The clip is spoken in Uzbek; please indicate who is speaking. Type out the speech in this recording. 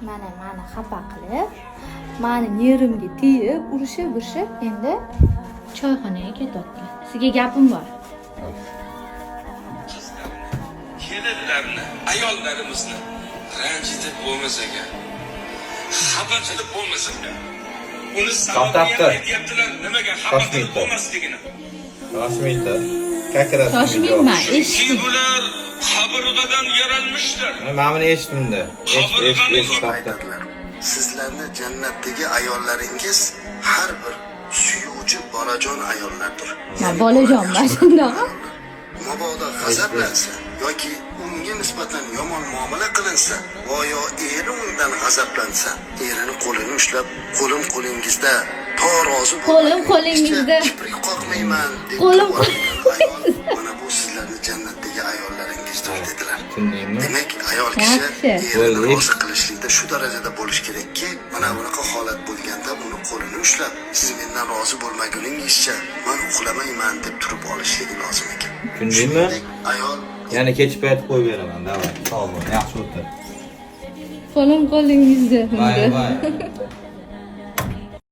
Speaker 1: Mana mani xafa qilib, mani nervimga tegib, urushib urishib endi choyxonaga ketyapti. Sizga gapim bor.
Speaker 2: Kelinlarni, ayollarimizni ranjitib bo'lmas ekan, xafa qilib bo'lmas ekan. Uni sababini ham
Speaker 3: To'xtab tur.
Speaker 2: aytyaptilar, nimaga xafa qilib
Speaker 3: Shoshmaydi.
Speaker 2: bo'lmasligini.
Speaker 3: Shoshmaydi. Как раз.
Speaker 1: Shoshmayman,
Speaker 2: Chunki
Speaker 1: eshitdim.
Speaker 2: bular qabirg'adan yaralmishlar.
Speaker 3: Mana buni eshitdim-da. Eshit, eshit, eshit, to'xta.
Speaker 4: Aytadilar: "Sizlarni jannatdagi ayollaringiz har bir suyuvchi bolajon ayollardir."
Speaker 1: Ha, bolajon emas shundoq.
Speaker 4: Mabodo g'azablansa yoki unga nisbatan yomon muomala qilinsa va yo eri undan g'azablansa, erini qo'lini ushlab, "Qo'lim qo'lingizda, to rozi
Speaker 1: Qo'lim
Speaker 4: bo'lmaguningizcha
Speaker 1: qo'lingizda.
Speaker 4: kiprik qoqmayman" deb
Speaker 1: Qo'lim
Speaker 4: turib olgan ayol, mana bu sizlarni jannatdagi ayollaringizdir, dedilar.
Speaker 3: Tushundingmi?
Speaker 4: Demak, ayol kishi
Speaker 1: Yaxshi.
Speaker 4: erini
Speaker 3: Bo'ldi.
Speaker 4: rozi qilishlikda shu darajada bo'lishi kerakki, mana bunaqa holat bo'lganda uni qo'lini ushlab, "Siz mendan rozi bo'lmaguningizcha man uxlamayman" deb turib olishligi lozim ekan.
Speaker 3: Tushundingmi?
Speaker 4: Shuningdek, ayol
Speaker 3: Yana kech payt qo'yib beraman. Давай. Sog' bo'l. Yaxshi o'tir.
Speaker 1: Qo'lim qo'lingizda.
Speaker 3: Bay bay.